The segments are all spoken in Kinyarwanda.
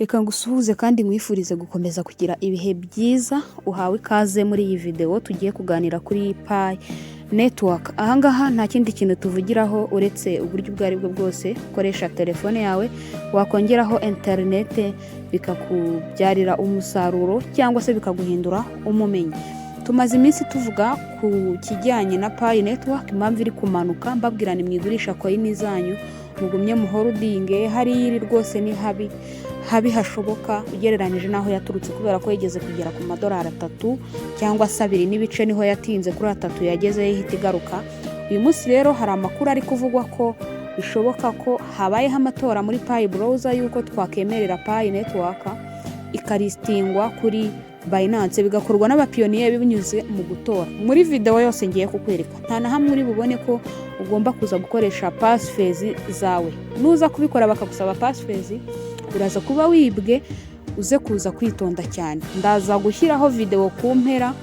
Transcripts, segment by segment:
Reka ngusuhuze kandi nkwifurize gukomeza kugira ibihe byiza. Uhawe ikaze muri iyi videwo tugiye kuganira kuri Pi Network. Ahangaha nta kindi kintu tuvugiraho uretse uburyo ubwo ari bwo bwose ukoresha telefone yawe, wakongeraho interinete, bikakubyarira umusaruro cyangwa se bikaguhindura umumenyi. Tumaze iminsi tuvuga ku kijyanye na Pi Network, impamvu iri kumanuka, mbabwira ni mwigurisha coin zanyu, mugumye muholdinge. Hariya iri rwose ni habi habi hashoboka ugereranyije n'aho yaturutse, kubera ko yigeze kugera ku madolari 3 cyangwa se abiri n'ibice, niho yatinze kuri 3 yagezeyo ihita igaruka. Uyu munsi rero hari amakuru ari kuvugwa ko bishoboka ko habayeho amatora muri Pi Browser y'uko twakemerera Pi Network ikalistingwa kuri Binance, bigakorwa n'abapioneer binyuze mu gutora. Muri videwo yose ngiye kukwereka, nta na hamwe uri bubone ko ugomba kuza gukoresha passphrase zawe. Nuza kubikora bakagusaba passphrase, uraza kuba wibwe. Uze kuza kwitonda cyane. Ndaza gushyiraho videwo ku mpera,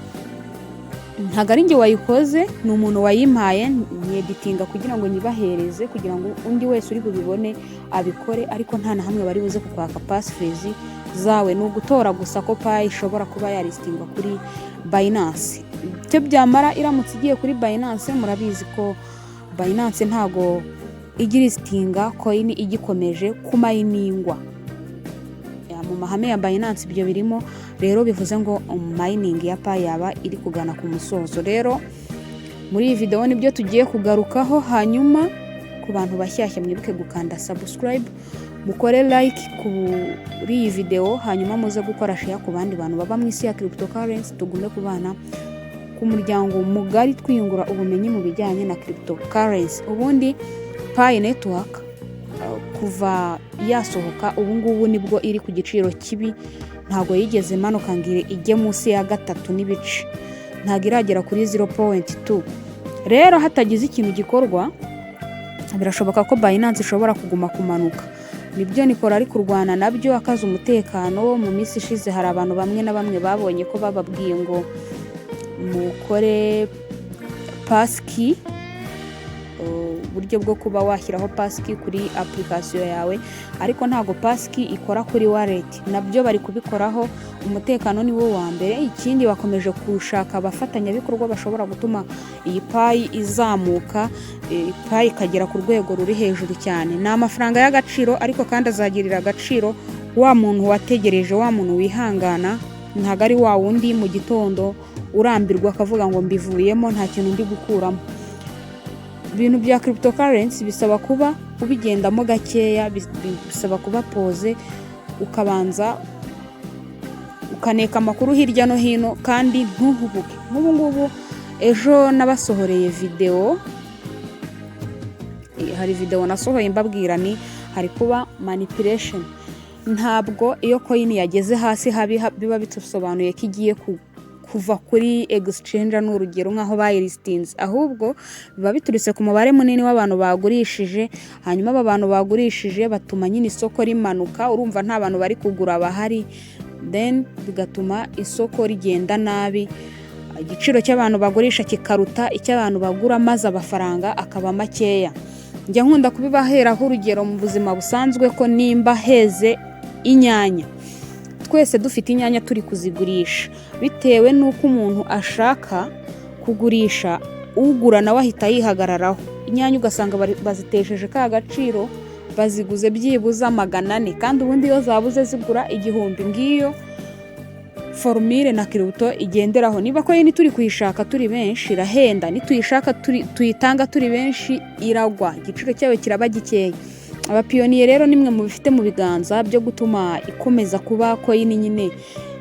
ntabwo ari njye wayikoze, ni umuntu wayimpaye, nyeditinga kugira ngo nyibahereze, kugira ngo undi wese uri bubibone abikore. Ariko nta na hamwe bari buze kukwaka passphrase zawe. Ni ugutora gusa ko Pi ishobora kuba yalistingwa kuri Binance. Icyo byamara iramutse igiye kuri Binance, murabizi ko Binance ntago ijya ilistinga coin igikomeje kuminingwa. Mu mahame ya Binance ibyo birimo. Rero bivuze ngo mining ya Pi yaba iri kugana ku musozo. Rero muri iyi videwo nibyo tugiye kugarukaho. Hanyuma ku bantu bashyashya, mwibuke gukanda subscribe, mukore like kuri iyi videwo, hanyuma muze gukora share ku bandi bantu baba mu isi ya cryptocurrency, tugume kubana ku muryango mugari twiyungura ubumenyi mu bijyanye na cryptocurrency. Ubundi Pi Network kuva yasohoka, ubu ngubu nibwo iri ku giciro kibi. Ntabwo yigeze imanuka ngo ijye munsi ya gatatu n'ibice, ntabwo iragera kuri 0.2. Rero hatagize ikintu gikorwa, birashoboka ko Binance ishobora kuguma kumanuka. Nibyo Nicolas ari kurwana nabyo, akaza umutekano. Mu minsi ishize hari abantu bamwe na bamwe babonye ko bababwiye ngo mukore passkey, uburyo bwo kuba washyiraho passkey kuri application yawe, ariko ntabwo passkey ikora kuri wallet. Nabyo bari kubikoraho, umutekano ni wo wa mbere. Ikindi, bakomeje gushaka abafatanyabikorwa bashobora gutuma iyi Pi izamuka, Pi ikagera ku rwego ruri hejuru cyane. Ni amafaranga y'agaciro, ariko kandi azagirira agaciro wa muntu wategereje, wa muntu wihangana, ntabwo ari wa wundi mu gitondo urambirwa akavuga ngo mbivuyemo, nta kintu ndi gukuramo. Ibintu bya cryptocurrency bisaba kuba ubigendamo gakeya, bisaba kuba pose, ukabanza ukaneka amakuru hirya no hino kandi ntuhubuke. Nk'ubu ngubu ejo nabasohoreye videwo, hari videwo nasohoye mbabwira ni hari kuba manipulation. Ntabwo iyo coin yageze hasi habi biba bisobanuye ko igiye kuva kuri exchange, ni urugero nk'aho bayilistinze, ahubwo biba biturutse ku mubare munini w'abantu bagurishije. Hanyuma aba bantu bagurishije batuma nyine isoko rimanuka. Urumva nta bantu bari kugura bahari, then bigatuma isoko rigenda nabi, igiciro cy'abantu bagurisha kikaruta icy'abantu bagura, maze amafaranga akaba makeya. Njya nkunda kubibaheraho urugero mu buzima busanzwe ko nimba heze inyanya, twese dufite inyanya turi kuzigurisha, bitewe n'uko umuntu ashaka kugurisha, ugura nawe ahita yihagararaho. Inyanya ugasanga bazitesheje ka gaciro, baziguze byibuze 400, kandi ubundi iyo zabuze zigura 1000. Ngiyo formule na crypto igenderaho. Niba coin turi kuyishaka turi benshi, irahenda; nituyishaka tuyitanga turi benshi, iragwa, igiciro cyayo kiraba gikeya. Abapioneer rero nimwe mu bifite mu biganza byo gutuma ikomeza kuba coin nyine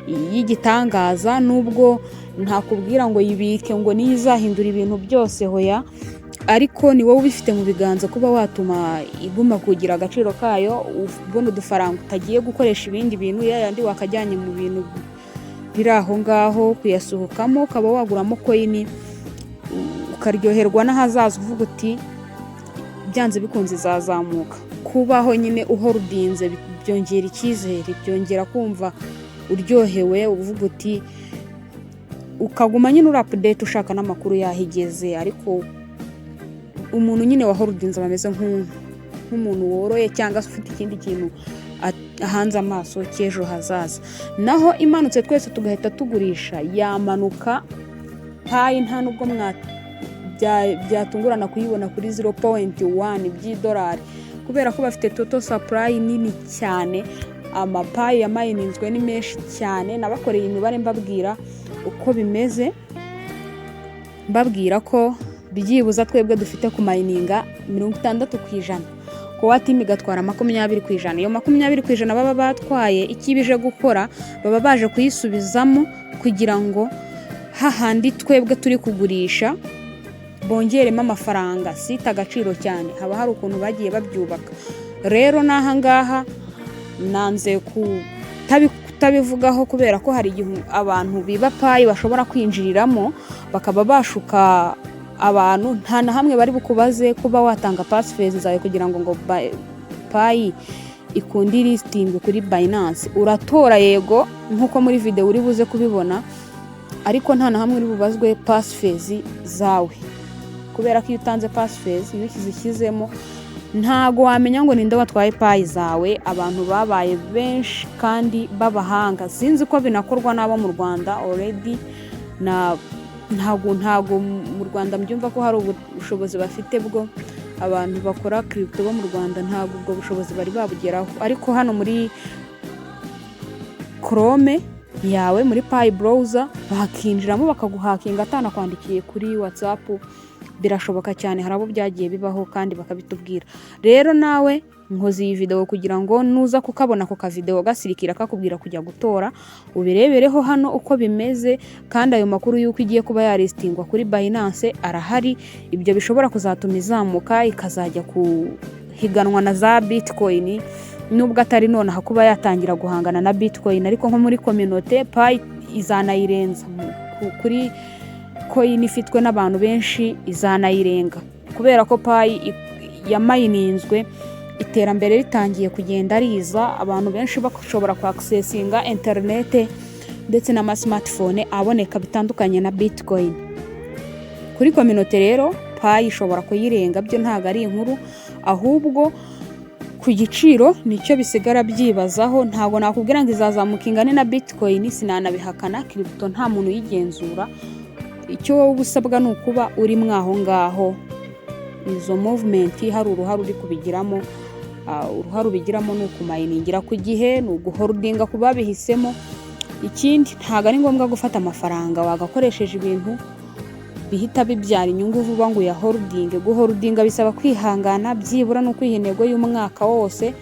y'igitangaza. Nubwo ntakubwira ngo yibike ngo niyo izahindura ibintu byose, hoya, ariko ni wowe ubifite mu biganza kuba watuma iguma kugira agaciro kayo, ubona udufaranga utagiye gukoresha ibindi bintu, ya yandi wakajyanye mu bintu biri aho ngaho kuyasohokamo, ukaba waguramo coin, ukaryoherwa n'ahazaza, uvuga uti byanze bikunze izazamuka. Kubaho nyine uholdinze byongera icyizere, byongera kumva uryohewe, uvuga uti, ukaguma nyine uri update, ushaka n'amakuru y'aho igeze. Ariko umuntu nyine waholdinze aba ameze nk'umuntu woroye cyangwa se ufite ikindi kintu ahanze amaso cy'ejo hazaza. Naho imanutse twese tugahita tugurisha, yamanuka Pi nta nubwo byatungurana kuyibona kuri 0.1 by'idolari, kubera ko bafite total supply nini cyane. AmaPi yamayininzwe ni menshi cyane. Nabakoreye imibare mbabwira uko bimeze, mbabwira ko byibuza twebwe dufite kumayininga 60%, Core Team igatwara 20%. Iyo 20% baba batwaye, icyo ibije gukora, baba baje kuyisubizamo kugira ngo hahandi twebwe turi kugurisha bongeremo amafaranga, sita agaciro cyane. Haba hari ukuntu bagiye babyubaka. Rero n'aha ngaha nanze kutabivugaho, kubera ko hari igihe abantu biba Pi bashobora kwinjiriramo bakaba bashuka abantu. Nta na hamwe bari bukubaze kuba watanga passphrase zawe kugira ngo Pi ikunde listing kuri Binance. Uratora yego nk'uko muri video uri buze kubibona, ariko nta na hamwe uri bubazwe passphrase zawe, kubera ko iyo utanze passphrase, iyo uzishyizemo, ntago wamenya ngo ninde watwaye Pi zawe. Abantu babaye benshi kandi b'abahanga. Sinzi ko binakorwa n'abo mu Rwanda already na ntago mu Rwanda mbyumva ko hari ubushobozi bafite bwo abantu bakora crypto bo mu Rwanda, ntabwo ubwo bushobozi bari babugeraho. Ariko hano muri Chrome yawe, muri Pi Browser, bakinjiramo bakaguhakinga atanakwandikiye kuri WhatsApp. Birashoboka cyane, hari abo byagiye bibaho kandi bakabitubwira. Rero nawe nkoze iyi video kugira ngo nuza kukabona ako kavideo gasirikira kakubwira kujya gutora, ubirebereho hano uko bimeze. Kandi ayo makuru y'uko igiye kuba yaristingwa kuri Binance arahari. Ibyo bishobora kuzatuma izamuka ikazajya kuhiganwa na za Bitcoin, nubwo atari nonaha kuba yatangira guhangana na Bitcoin, ariko nko muri communauté Pi izanayirenza. Kuri coin ifitwe n'abantu benshi izanayirenga, kubera ko Pi yamayininzwe iterambere ritangiye kugenda riza, abantu benshi bashobora kwakisesinga interinete ndetse n'amasmartphone aboneka, bitandukanye na Bitcoin. Kuri communauté rero Pi ishobora kuyirenga, byo ntabwo ari inkuru, ahubwo ku giciro nicyo bisigara byibazaho. Ntabwo nakubwira ngo izazamuka ingane na Bitcoin, sinanabihakana. Crypto nta muntu uyigenzura. Icyo wowe uba usabwa ni ukuba uri mwaho ngaho izo movement hari uruhare uri kubigiramo. Uruhare ubigiramo ni ukumayiningira ku gihe, ni uguholdinga ku babihisemo. Ikindi, ntabwo ari ngombwa gufata amafaranga wagakoresheje ibintu bihita bibyara inyungu vuba ngo uyaholdinge. Guholdinga bisaba kwihangana, byibura ni ukwiha intego y'umwaka wose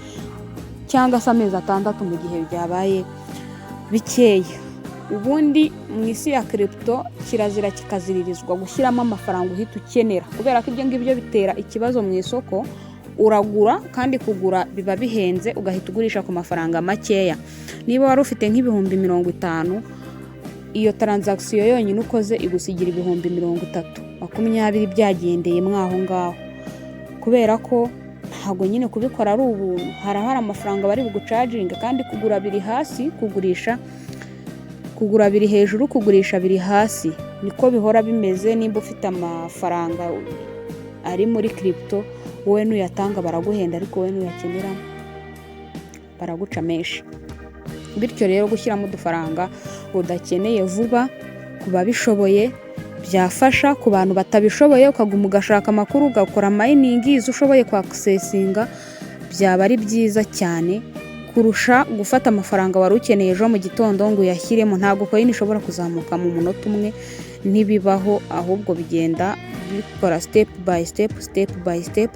cyangwa se amezi 6 mu gihe byabaye bikeya. Ubundi mu isi ya crypto kirazira kikaziririzwa gushyiramo amafaranga uhita ukenera, kubera ko ibyo ngibyo bitera ikibazo mu isoko. Uragura, kandi kugura biba bihenze, ugahita ugurisha ku mafaranga makeya. Niba wari ufite nk'ibihumbi 50, iyo transaction yonyine ukoze igusigira ibihumbi 30, 20 byagendeye mwaho ngaho, kubera ko ntabwo nyine kubikora ari ubuntu. Hari amafaranga bari bugucaginga, kandi kugura biri hasi, kugurisha, kugura biri hejuru, kugurisha biri hasi. Niko bihora bimeze. Nimba ufite amafaranga ari muri crypto, wowe nuyatanga baraguhenda, ariko wowe nuyakenera baraguca menshi. Bityo rero gushyiramo udufaranga udakeneye vuba ku babishoboye byafasha. Ku bantu batabishoboye, ukaguma ugashaka amakuru, ugakora mining izo ushoboye kwakisesinga, byaba ari byiza cyane kurusha gufata amafaranga wari ukeneye ejo mu gitondo ngo uyashyiremo. Ntabwo coin ishobora kuzamuka mu munota umwe, ntibibaho. Ahubwo bigenda bikora step by step, step by step,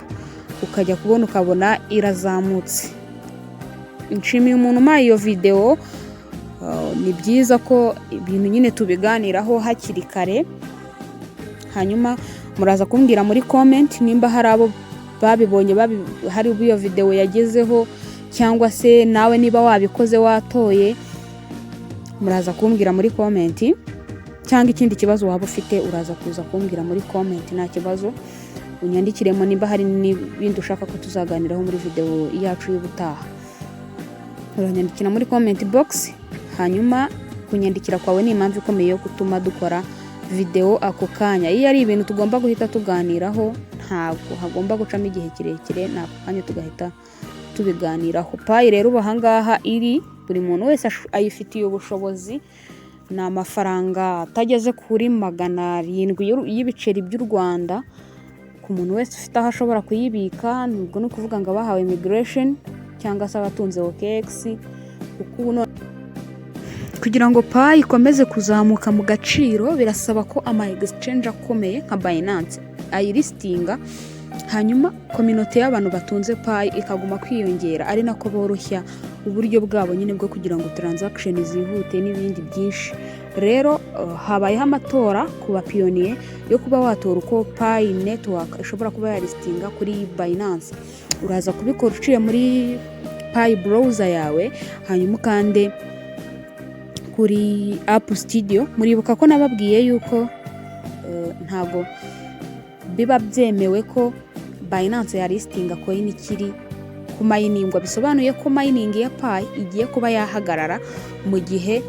ukajya kubona ukabona irazamutse. Nshimiye umuntu umpaye iyo videwo. Ni byiza ko ibintu nyine tubiganiraho hakiri kare. Hanyuma muraza kumbwira muri comment nimba hari abo babibonye, hari ubwo iyo videwo yagezeho, cyangwa se nawe niba wabikoze watoye, muraza kumbwira muri comment. Cyangwa ikindi kibazo waba ufite, uraza kuza kumbwira muri comment, nta kibazo, unyandikiremo nimba hari n'ibindi ushaka ko tuzaganiraho muri videwo yacu y'ubutaha. Uranyandikira muri comment box. Hanyuma kunyandikira kwawe ni impamvu ikomeye yo gutuma dukora videwo ako kanya. Iyo ari ibintu tugomba guhita tuganiraho, ntabwo hagomba gucamo igihe kirekire, ni ako kanya tugahita tubiganiraho. Pi rero ubu ahangaha iri, buri muntu wese ayifitiye ubushobozi. Ni amafaranga atageze kuri 700 y'ibiceri by'u Rwanda ku muntu wese ufite aho ashobora kuyibika. Ubwo ni ukuvuga ngo abahawe migration cyangwa se abatunze OKX, kuko ubu kugira ngo Pi ikomeze kuzamuka mu gaciro birasaba ko ama exchange akomeye nka Binance ayilistinga, hanyuma community y'abantu batunze Pi ikaguma kwiyongera, ari nako boroshya uburyo bwabo nyine bwo kugira ngo transaction zihute n'ibindi byinshi. Rero habayeho amatora ku ba pioneer yo kuba watora uko Pi Network ishobora kuba yalistinga kuri Binance. Uraza kubikora uciye muri Pi Browser yawe, hanyuma ukande kuri App Studio. Muribuka ko nababwiye yuko ntago biba byemewe ko Binance yalistinga coin ikiri kuminingwa, bisobanuye ko mining ya Pi igiye kuba yahagarara mu gihe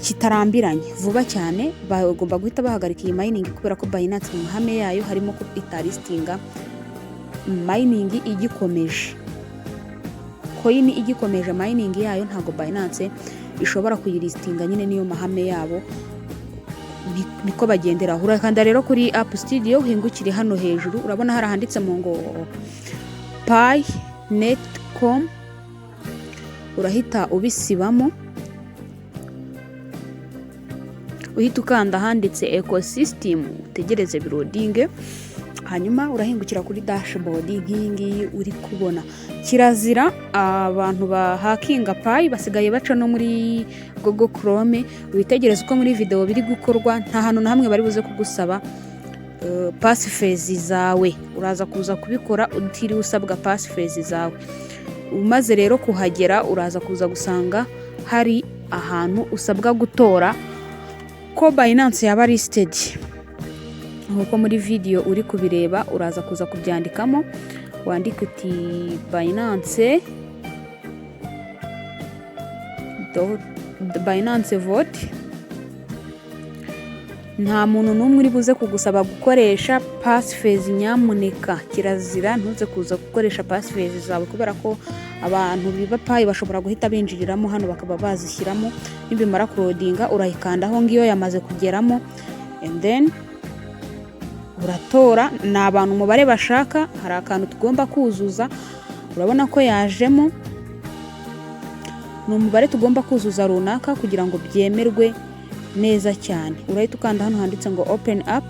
kitarambiranye vuba cyane. Bagomba guhita bahagarika iyi mining kubera ko Binance mu mahame yayo harimo ko italistinga mining igikomeje, coin igikomeje mining yayo ntabwo Binance ishobora kuyilistinga nyine, niyo mahame yabo, niko bagendera. Urakanda rero kuri App Studio, uhingukire hano hejuru, urabona hari ahanditse mu ngo Pi netcom, urahita ubisibamo, uhita ukanda ahanditse ecosystem, utegereze biloadinge, hanyuma urahingukira kuri dashboard nk'iyi ngiyi uri kubona. Kirazira, abantu bahackinga Pi basigaye baca no muri Google Chrome. Witegereze uko muri video biri gukorwa, nta hantu na hamwe bari buze kugusaba passphrase zawe. Uraza kuza kubikora utiriwe usabwa passphrase zawe. Umaze rero kuhagera, uraza kuza gusanga hari ahantu usabwa gutora ko Binance yaba listed. Nk'uko muri video uri kubireba, uraza kuza kubyandikamo, wandike uti Binance vote. Nta muntu n'umwe uri buze kugusaba gukoresha passphrase, nyamuneka kirazira, ntuze kuza gukoresha passphrase zawe, kubera ko abantu biba Pi bashobora guhita binjiriramo hano bakaba bazishyiramo. Nibimara kuloadinga urayikandaho, ngiyo yamaze kugeramo, and then uratora. Ni abantu umubare bashaka, hari akantu tugomba kuzuza, urabona ko yajemo, ni umubare tugomba kuzuza runaka kugira ngo byemerwe neza cyane. Urahita ukanda hano handitse ngo open app.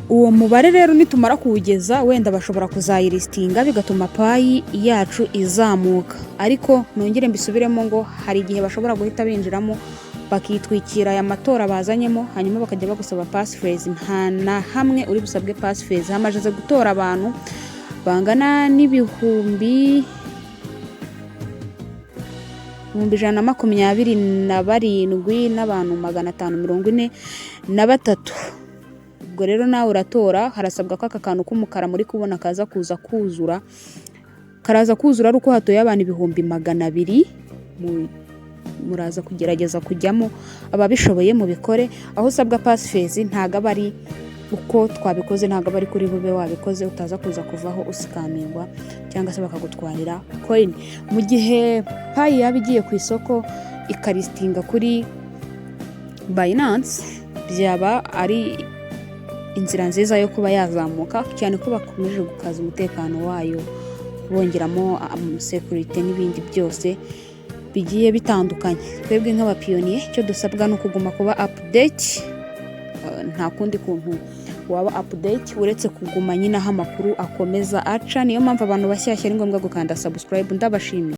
Uwo mubare rero nitumara kuwugeza, wenda bashobora kuzayilistinga, bigatuma Pi yacu izamuka. Ariko nongere mbisubiremo ngo hari igihe bashobora guhita binjiramo bakitwikira aya matora bazanyemo, hanyuma bakajya bagusaba passphrase. Nta na hamwe uri busabwe passphrase. Hamaze gutora abantu bangana n'ibihumbi 127 n'abantu 543. Ubwo rero nawe uratora, harasabwa ko aka kantu k'umukara muri kubona kaza kuza kuzura. Karaza kuzura ari uko hatoye abantu 200,000. Muraza kugerageza kujyamo, ababishoboye mubikore. Aho usabwa passphrase ntabwo aba ari uko twabikoze, ntabwo aba ari kuri bube wabikoze, utaza kuza kuvaho uscamingwa cyangwa se bakagutwarira coin. Mu gihe Pi yaba igiye ku isoko ikalistinga kuri Binance, byaba ari inzira nziza yo kuba yazamuka cyane, ko bakomeje gukaza umutekano wayo, bongeramo sécurité n'ibindi byose bigiye bitandukanye. Twebwe nk'aba pioneer icyo dusabwa ni ukuguma kuba update. Nta kundi kuntu waba update uretse kuguma nyine aho amakuru akomeza aca. Niyo mpamvu abantu bashyashya ari ngombwa gukanda subscribe. Ndabashimiye.